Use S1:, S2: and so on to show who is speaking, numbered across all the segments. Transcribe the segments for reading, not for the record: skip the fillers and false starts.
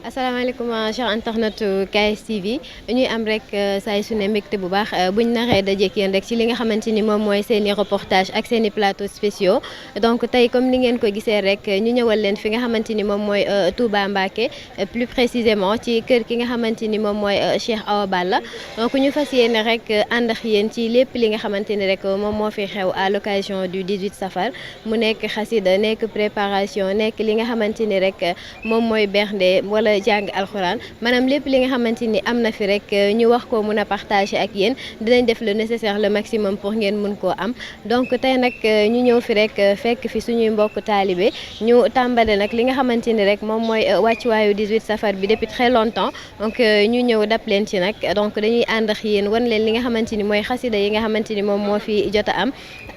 S1: asalaamaaleykum chers internautes KS TV ñuy am rek saa su ne mbégte bu baax buñ naree dajeek yéen rek ci li nga xamante ni moom mooy seeni reportage ak seeni plateaux spéciaux donc tey comme ni ngeen ko gisee rek ñu ñëwal leen fi nga xamante ni moom mooy Touba Mbacké plus précisément ci kër ki nga xamante ni moom mooy Cheikh Awa Balla donc ñu fas yéene rek ànd ak yéen ci lépp li nga xamante ni rek moom moo fi xew à l'occasion du 18 safar mu nekk xasida nekk préparation nekk li nga xamante ni rek moom mooy bernde wala jàng alxuraan maanaam lépp li nga xamante ni am na fi rek ñu wax ko mun a partager ak yéen dinañ def le nécessaire le maximum pour ngeen mun koo am donc tey nag ñu ñëw fi rek fekk fi suñuy mbokk taalibe ñu tàmbale nag li nga xamante ni rek moom mooy wàccuwaayu 18 safar bi depuis très longtemps donc ñu ñëw dab leen ci nag donc dañuy ànd ak yéen wan leen li nga xamante ni mooy xasida yi nga xamante ni moom moo fi jot a am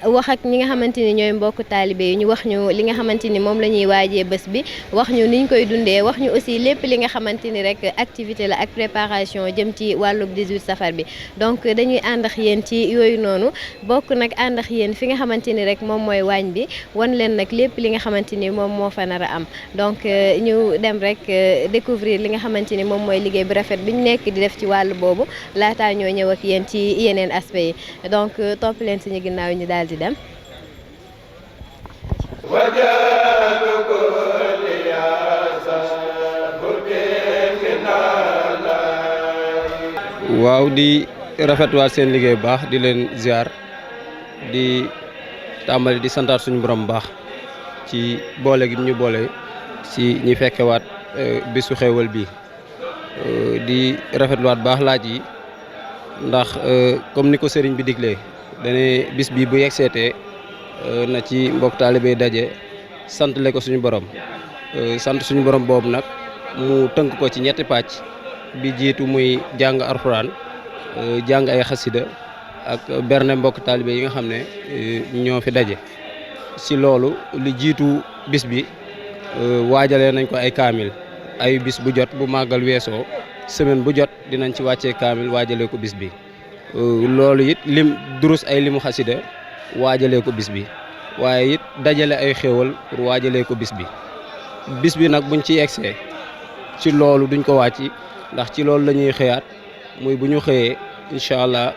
S1: wax ak ñi nga xamante ni ñooy mbokk taalibe yi ñu wax ñu li nga xamante ni moom la ñuy waajee bés bi wax ñu niñ koy dundee wax ñu aussi lépp li nga xamante ni rek activité la ak préparation jëm ci wàllub 18 safar bi donc dañuy ànd ak yéen ci yooyu noonu bokk nag ànd ak yéen fi nga xamante ni rek moom mooy waañ bi wan leen nag lépp li nga xamante ni moom moo fa nar a am donc ñu dem rek découvrir li nga xamante ni moom mooy liggéey bu rafet bi ñu nekk di def ci wàll boobu laataa ñoo ñëw ak yéen ci yeneen aspects yi donc topp leen suñu ginnaaw ñu daal di dem.
S2: waaw di rafetwaat seen liggéey bu baax di leen ziar di tàmbali di santaat suñu borom bu baax ci boole gi ñu boole ci ñi fekkewaat bisu xewal bi di rafetluwaat baax laaj yi ndax comme ni ko sëriñ bi diglee dane bis bi bu yegseetee na ci mbokk taalibe daje sant le ko suñu borom sant suñu borom boobu nag mu tënk ko ci ñetti pàcc bi jiitu muy jàng alxuraan jàng ay xasida ak berne mbokk taalibe yi nga xam ne ñoo fi daje si loolu li jiitu bis bi waajalee nañ ko ay kaamil ay bis bu jot bu màggal weesoo semaine bu jot dinañ ci wàccee kaamil waajalee ko bis bi loolu it lim durus ay limu xasida waajalee ko bis bi waaye it dajale ay xéewal pour waajalee ko bis bi nag buñ ci yegsee ci loolu duñ ko wàcc ndax ci loolu la ñuy xëyaat muy bu ñu xëyee incha allah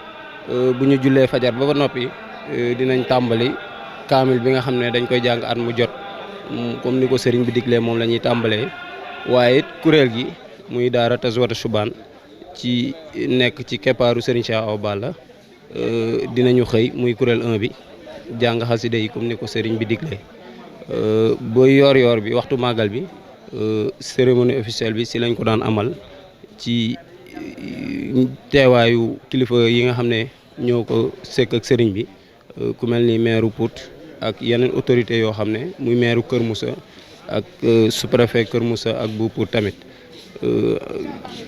S2: bu ñu jullee fajar ba noppi dinañ tàmbali kaamil bi nga xam ne dañ koy jàng at mu jot comme ni ko sëriñ bi diglee moom la ñuy tàmbalee waaye it kuréel gi muy daara Tazawudu Chubaan ci nekk ci keppaaru sëriñ Cheikh Awa Balla dinañu xëy muy kuréel 1 bi jàng xasida yi comme ni ko sëriñ bi diglee ba yoor bi waxtu màggal bi cérémonie officielle bi si lañ ko daan amal ci teewaayu kilifa yi nga xam ne ñoo ko sekk ak sëriñ bi ku mel ni maire Pout ak yeneen autorités yoo xam ne muy maire Kër Moussa ak sous-préfet Kër Moussa ak bu Pout tamit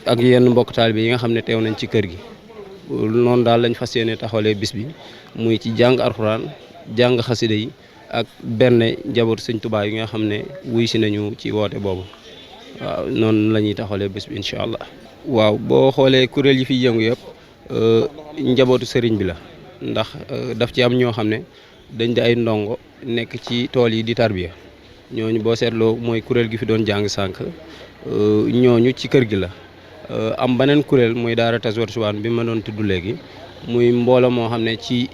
S2: ak yenn mbokk taalibe yi nga xam ne teew nañ ci kër gi. noonu daal lañ fas yéene taxawalee bis bi muy ci jàng alxuraan jàng xasida yi ak benn njaboot sëñ Tuubaa yi nga xam ne wuy si nañu ci woote boobu waaw noonu la ñuy taxawalee bis bi incha allah. waaw boo xoolee kuréel yi fiy yëngu yëpp njabootu sëriñ bi la ndax daf ci am ñoo xam ne dañ di ay ndongo nekk ci tool yi di tarbiya ñooñu boo seetloo mooy kuréel gi fi doon jàng sànq ñooñu ci kër gi la. am beneen kuréel muy daara Tazawudu Subaan bi ma doon tudd léegi muy mbooloo moo xam ne ci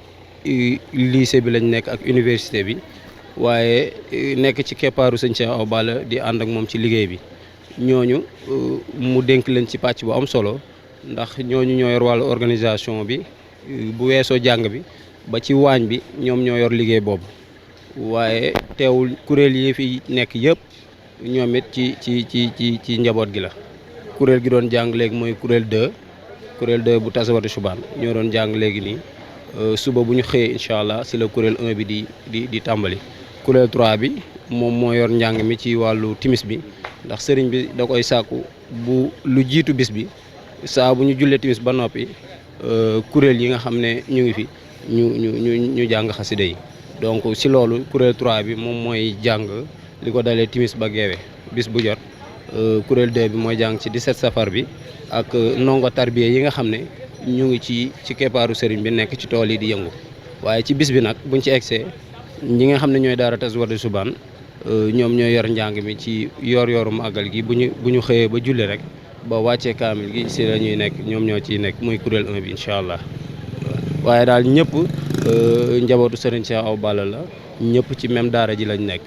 S2: lycée bi lañ nekk ak université bi waaye nekk ci keppaaru sëñ Cheikh Awa Balla di ànd ak moom ci liggéey bi ñooñu mu dénk leen ci pàcc bu am solo ndax ñooñu ñoo yor wàllu organisation bi bu weesoo jàng bi ba ci waañ bi ñoom ñoo yor liggéey boobu waaye teewul kuréel yi fi nekk yëpp ñoom it ci njaboot gi la. kuréel gi doon jàng léegi mooy kuréel 2 bu Tazawudu Subaan ñoo doon jàng léegi nii suba bu ñu xëyee incha allah si la kuréel 1 bi di tàmbali. kuréel 3 bi moom moo yor njàng mi ci wàllu timis bi ndax sëriñ bi da koy sàkku bu lu jiitu bis bi saa bu ñu jullee timis ba noppi kuréel yi nga xam ne ñu ngi fi ñu jàng xasida yi donc si loolu kuréel 3 bi moom mooy jàng li ko dalee timis ba geewe bis bu jot. kuréel 2 bi mooy jàng ci 17 safar bi ak ndongo tarbiya yi nga xam ne ñu ngi ci keppaaru sëriñ bi nekk ci tool yi di yëngu waaye ci bis bi nag buñ ci egsee ñi nga xam ne ñooy daara Tazawudu Subaan ñoom ñooy yor njàng mi ci yor-yoru màggal gi bu ñu xëyee ba julli rek ba wàccee kaamil gi si la ñuy nekk ñoom ñoo ciy nekk muy kuréel 1 bi incha allah waaye daal ñëpp njabootu sëriñ Cheikh Awa Balla la ñëpp ci même daara ji lañ nekk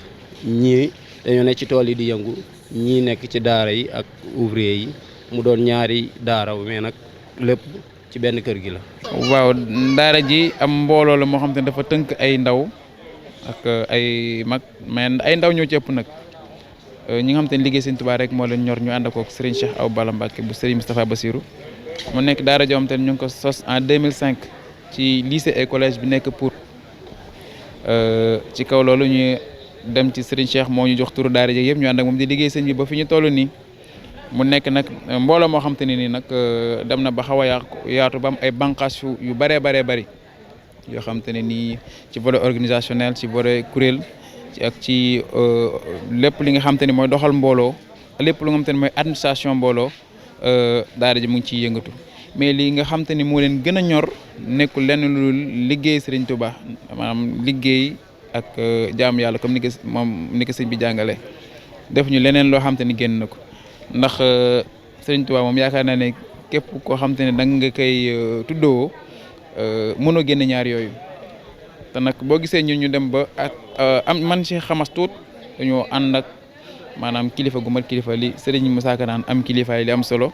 S2: ñii dañoo nekk ci tool yi di yëngu. ñii nekk ci daara yi ak ouvrier yi mu doon ñaari daara mais nag lépp ci benn kër gi la.
S3: waaw daara ji am mbooloo la moo xam te ne dafa tënk ay ndaw ak ay mag mais ay ndaw ñoo ci ëpp nag ñi nga xam te ne liggéey Sëriñ Tuubaa rek moo leen ñor ñu ànd ak Serigne Cheikh Awa Balla Mbacké bu Serigne Moustapha Bassirou mu nekk daara joo xam te ne ñu ngi ko sos en 2005 ci lycée et collège bi nekk Pout ci kaw loolu ñu dem ci Serigne Cheikh moo ñu jox turu daara ji yëpp ñu ànd ak moom di liggéey sëñ bi ba fi ñu toll nii mu nekk nag mbooloo moo xam te ne nii nag dem na ba xaw a yaatu ba am ay bànqaas yu bëree bëri yoo xam te ne nii ci volet organisationnel ci volet kuréel ak ci lépp li nga xam te ne mooy doxal mbooloo lépp lu nga xam te ne mooy administration mbooloo daara ji mu ngi ciy yëngatu mais li nga xam te ni moo leen gën a ñor nekkul lenn lu liggéey Serigne Touba maanaam liggéey ak jaamu yàlla comme ni ko sëñ bi jàngale def ñu leneen loo xam te ni génn na ko ndax Serigne Touba moom yaakaar naa ne képp koo xam te ne da nga koy tuddoo mënoo génn ñaar yooyu te nag boo gisee ñun ñu dem ba ak am man ci xamas tuut dañoo ànd ak maanaam kilifa gu mat kilifa li Serigne Moussa Ka naan am kilifaay li am solo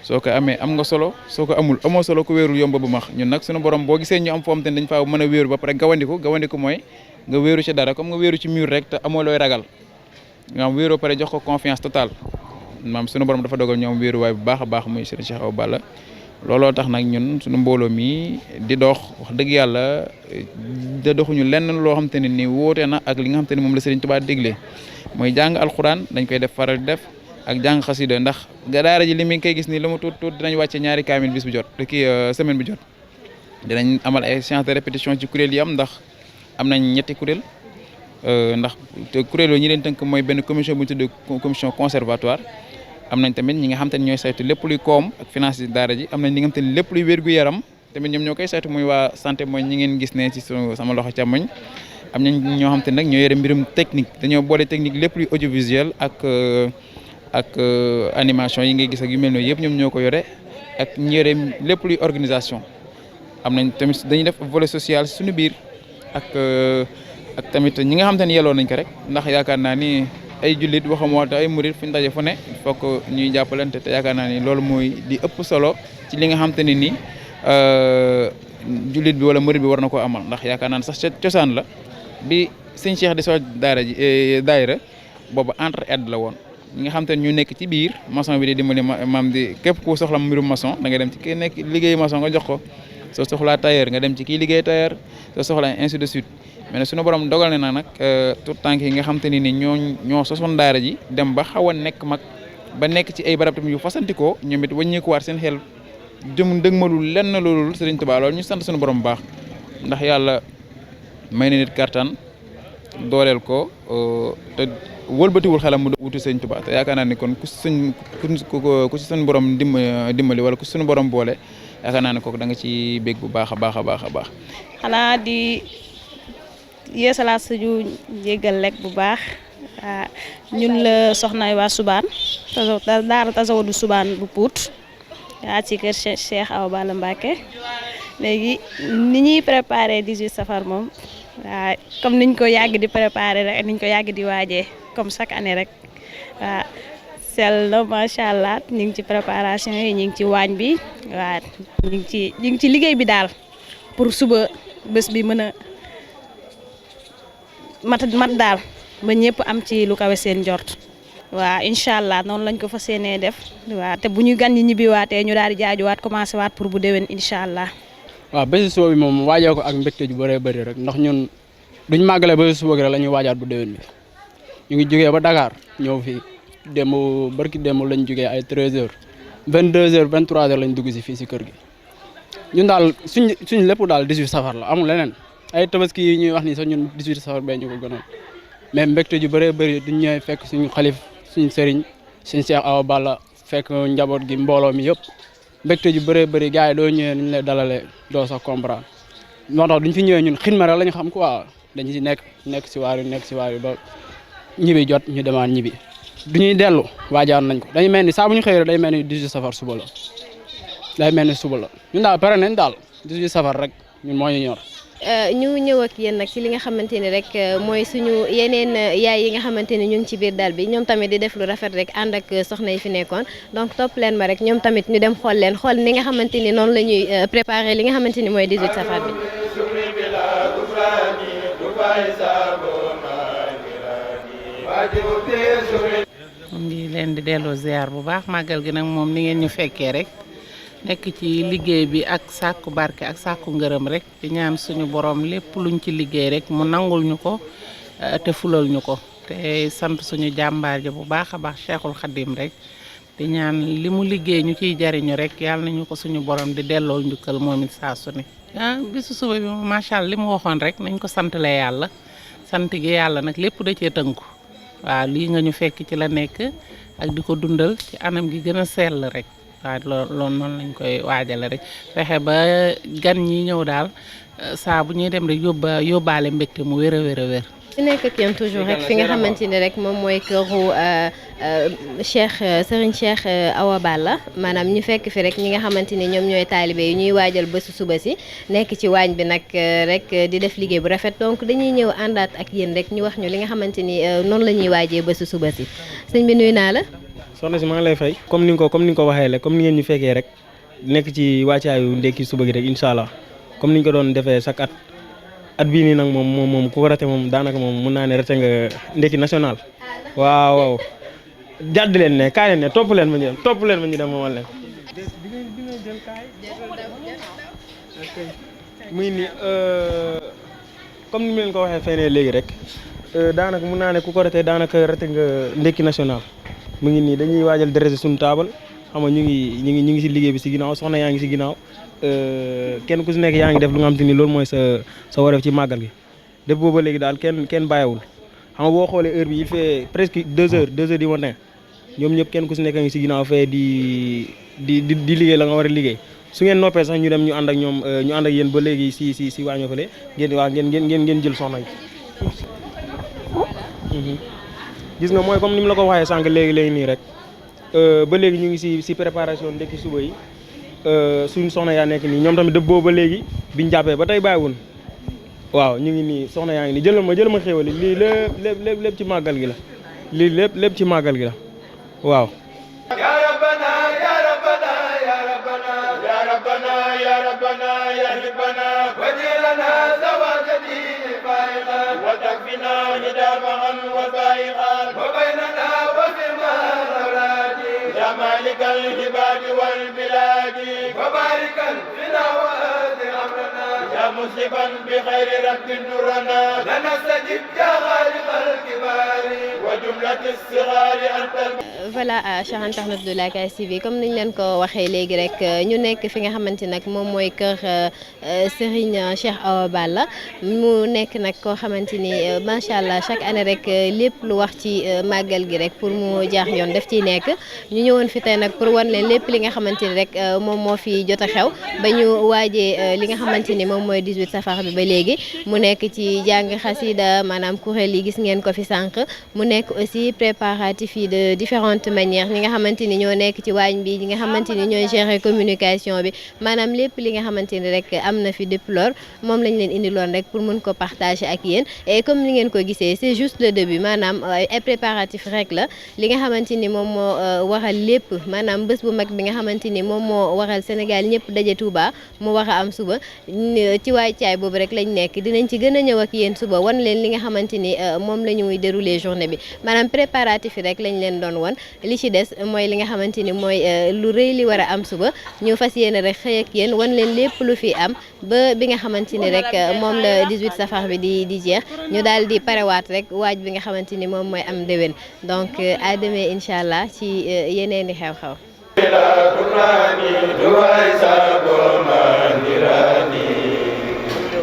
S3: soo ko amee am nga solo soo ko amul amoo solo ku wéerul yomb bu max ñun nag suñu borom boo gisee ñu am foo xam te ne dañ faa mën a wéeru ba pare gawandiku mooy nga wéeru ci dara comme nga wéeru ci mur rek te amoo looy ragal nga am wéeru pare jox ko confiance totale maam suñu borom dafa dogal ñoom wéeru waay bu baax a baax muy Serigne Cheikh Awa Balla looloo tax nag ñun suñu mbooloo mi di dox wax dëgg yàlla da doxuñu lenn loo xam te ne nii wóote na ak li nga xam te ne moom la Serigne Touba déglee mooy jàng alxuraan dañ koy def faral di def ak jàng xasida ndax daara ji li mi ngi koy gis nii lu mu tuut dinañ wàcce ñaari kaamil bis bu jot kii semaine bu jot dinañ amal ay séance de répétition ci kuréel yi am ndax am nañ ñetti kuréel ndax kuréel yooyu ñi leen tënk mooy benn commission bu ñu tuddee commission conservatoire am nañ tamit ñi nga xam te ne ñooy saytu lépp luy koom ak finance daara ji am nañ ñi nga xam te ne lépp luy wér-gu-yaram tamit ñoom ñoo koy saytu muy waa santé mooy ñi ngeen gis ne ci sama loxo càmmoñ am nañ ñoo xam te ne nag ñoo yore mbirum technique dañoo boole technique lépp luy audiovisuel ak animation yi ngay gis ak yu mel noonu yëpp ñoom ñoo ko yore ak ñu yore lépp luy organisation am nañ tamit dañuy def volet social suñu biir ak tamit ñi nga xam te ne yelloo nañ ko rek ndax yaakaar naa ni ay jullit waxamoo te ay murit fu ñu daje fu ne il faut que ñuy jàppalante te yaakaar naa ni loolu mooy di ëpp solo ci li nga xam te ne ni jullit bi wala murit bi war na koo amal ndax yaakaar naa ne sax cosaan la bi sëñ Cheikh di soo daara ji daayira boobu entre aide la woon ñi nga xam te ne ñu nekk ci biir maçon bi di dimbali maam di képp ku soxla mbirum maçon da nga dem ci ki nekk liggéey maçon nga jox ko soo soxlaa tailleur nga dem ci kii liggéey tailleur soo soxlaa ainsi de suite mais suñu borom dogal ne nag tout tànk yi nga xam te ni ñoo sosoon daara ji dem ba xaw a nekk mag ba nekk ci ay barab tamit yu fasantikoo ñoom it wàññeekuwaat seen xel jëm dëgmalul lenn loolu Serigne Touba loolu ñu sant suñu borom bu baax ndax yàlla may na nit kattan dooleel ko te wëlbatiwul xelam mu wuti Serigne Touba te yaakaar naa ni kon ku si suñu borom dimbali wala ku si suñu borom boole yaakaar naa ne kooku da nga ci bég bu baax a baax a baax a baax.
S4: xanaa di yeesalaat suñu jéggal lekk bu baax ñun la soxna waa Soubane daara Tazawudu Soubane bu Pout waa ci kër Cheikh Awa Balla Mbacké léegi ni ñuy préparé 18 safar moom waaw comme niñ ko yàgg di préparé rek niñ ko yàgg di waajee comme chaque année rek waaw sell na macha allah ñu ngi ci préparation yi ñu ngi ci waañ bi waaw ñu ngi ci liggéey bi daal pour suba bés bi mën a mat daal ba ñëpp am ci lu kawe seen njort waaw incha allah noonu lañ ko fas yéenee def waaw te bu ñu gan ñi ñibbiwaatee ñu daal di jaajuwaat commencé waat pour bu déwén incha allah.
S5: waaw bési suba bi moom waajee ko ak mbégte ju bëree bëri rek ndax ñun duñ màggale bési suba gi rek la ñuy waajaat bu déwén bi ñu ngi jógee ba Dakar ñëw fii démb barki démb lañ jógee ay 13h 22h 23h lañ dugg si fii si kër gi ñun daal suñ lépp daal 18 safar la amul leneen ay tabaski yi ñuy wax ni sax ñun 18 safar bee ñu ko gënoon mais mbégte ju bëree bëri duñ ñëwee fekk suñu xalif suñu sëriñ suñu Cheikh Awa Balla fekk njaboot gi mbooloo mi yëpp mbégte ju bëree bëri gars yi doo ñëwee ni ñu lay dalalee doo sax comprendre moo tax duñ fi ñëwee ñun xidma rek la ñu xam quoi dañu si nekk si waar yi ba ñibbi jot ñu demaat ñibbi du ñuy dellu waajaan nañ ko dañu mel ni saa bu ñu xëyee day mel ni 18 safar suba la day mel ni suba la ñun daal pare nañ daal 18 safar rek ñun moo ñu ñor.
S1: ñu ñëw ak yéen nag ci li nga xamante ni rek mooy suñu yeneen yaay yi nga xamante ni ñu ngi ci biir daal bi ñoom tamit di def lu rafet rek ànd ak soxna yi fi nekkoon donc topp leen ma rek ñoom tamit ñu dem xool ni nga xamante ni noonu la ñuy préparer li nga xamante ni mooy 18 safar bi.
S6: mu ngi leen di delloo ziar bu baax màggal gi nag moom ni ngeen ñu fekkee rek nekk ci liggéey bi ak sàkku barke ak sàkku ngërëm rek di ñaan suñu borom lépp luñ ci liggéey rek mu nangul ñu ko te fulal ñu ko te sant suñu jàmbaar ji bu baax a baax Cheikhul Khadim rek di ñaan li mu liggéey ñu ciy jariñu rek yàlla nañu ko suñu borom di delloo njukkal moom it saa su ne. bisu suba bi moom macha allah li mu waxoon rek nañ ko santale yàlla sant gi yàlla nag lépp da cee tënku waaw lii nga ñu fekk ci la nekk ak di ko dundal ci anam gi gën a sell rek. waaw loolu noonu lañ koy waajale rek fexe ba gan ñi ñëw daal saa bu ñuy dem rek yóbbaale mbégte mu wér a wér.
S1: su nekk ak yéen toujours rek fi nga xamante ni rek moom mooy këru Serigne Cheikh Awa Balla maanaam ñu fekk fi rek ñi nga xamante ni ñoom ñooy taalibe yi ñuy waajal bésu suba si nekk ci waañ bi nag rek di def liggéey bu rafet donc dañuy ñëw àndaat ak yéen rek ñu wax ñu li nga xamante ni noonu la ñuy waajee bésu suba si sëñ bi nuyu naa la.
S7: soxna si maa ngi lay fay comme ni nga ko waxee rek comme ni ngeen ñu fekkee rek nekk ci wàccaayu ndekki suba gi rek incha allah comme ni ñu ko doon defee chaque at bii nii nag moom ku ko rate moom daanaka moom mun naa ne rate nga ndekki national waaw jàdd leen ne kaay leen ne topp leen ma ñu dem moomal leen. muy ni comme ni ma leen ko waxee feneen léegi rek daanaka mun naa ne ku ko rate daanaka rate nga ndekki national. mu ngi nii dañuy waajal dressé suñu taabal xam nga ñu ngi si liggéey bi si ginnaaw soxna yaa ngi si ginnaaw kenn ku si nekk yaa ngi def lu nga xam te ni loolu mooy sa wareef ci màggal gi def booba léegi daal kenn bàyyiwul xam nga boo xoolee heure bi il fait presque 2 heures du matin ñoom ñëpp kenn ku si nekk a ngi si ginnaaw fee di liggéey la nga war a liggéey su ngeen noppee sax ñu dem ñu ànd ak ñoom ñu ànd ak yéen ba léegi si waañoo fale ngeen jël soxna yi gis nga mooy comme ni mu la ko waxee sànq léegi nii rek ba léegi ñu ngi si préparation ndekki suba yi suñu soxna yaa nekk nii ñoom tamit dëpp boobu ba léegi biñ jàppee ba tey bàyyiwun waaw ñu ngi nii soxna yaa ngi nii jëlal ma xéwali lii lépp ci màggal gi la lii lépp ci màggal gi la waaw ya rabbana ya rabbana ya rabbana ya rabbana ya rabbana ya rabbana wajilana zawajati faiqa wa takfina hidaman wa faiqa wa bainana wa fima
S8: العباد والبلاد وباركا فينا وآذر أمرنا يا مسلما بخير رب درنا لنستجب يا خالق الكبار وجملة الصغار أنت
S1: voilà chers internautes de la KS TV comme niñ leen ko waxee léegi rek ñu nekk fi nga xamante nag moom mooy kër Serigne Cheikh Awa Balla mu nekk nag koo xamante ni macha allah chaque année rek lépp lu wax ci màggal gi rek pour mu jaax yoon def ciy nekk ñu ñëwoon fi tey nag pour wan leen lépp li nga xamante ni rek moom moo fi jot a xew ba ñu waajee li nga xamante ni moom mooy 18 safar bi ba léegi mu nekk ci jàng xasida maanaam kuréel yi gis ngeen ko fi sànq mu nekk aussi préparatifs yi de différentes manières ñi nga xamante ni ñoo nekk ci waañ bi ñi nga xamante ni ñooy gérer communication bi maanaam lépp li nga xamante ni rek am na fi depuis lors moom lañ leen indiloon rek pour mën ko partager ak yéen et comme ni ngeen ko gisee c'est juste le début maanaam ay préparatifs rek la li nga xamante ni moom moo waral lépp maanaam bés bu mag bi nga xamante ni moom moo waral Sénégal ñëpp daje Touba mu war a am suba ci waay boobu rek lañ nekk dinañ ci gën a ñëw ak yéen suba wan leen li nga xamante ni moom la ñuy dérouler journée bi maanaam préparatifs yi rek lañ leen doon wan li ci des mooy li nga xamante ni mooy lu rëy li war a am suba ñu fas yéene rek xëy ak yéen wan leen lépp lu fi am ba bi nga xamante ni rek moom la 18 safar bi di jeex ñu daal di parewaat rek waaj bi nga xamante ni moom mooy am déwén donc à demain incha allah ci yeneeni xew-xew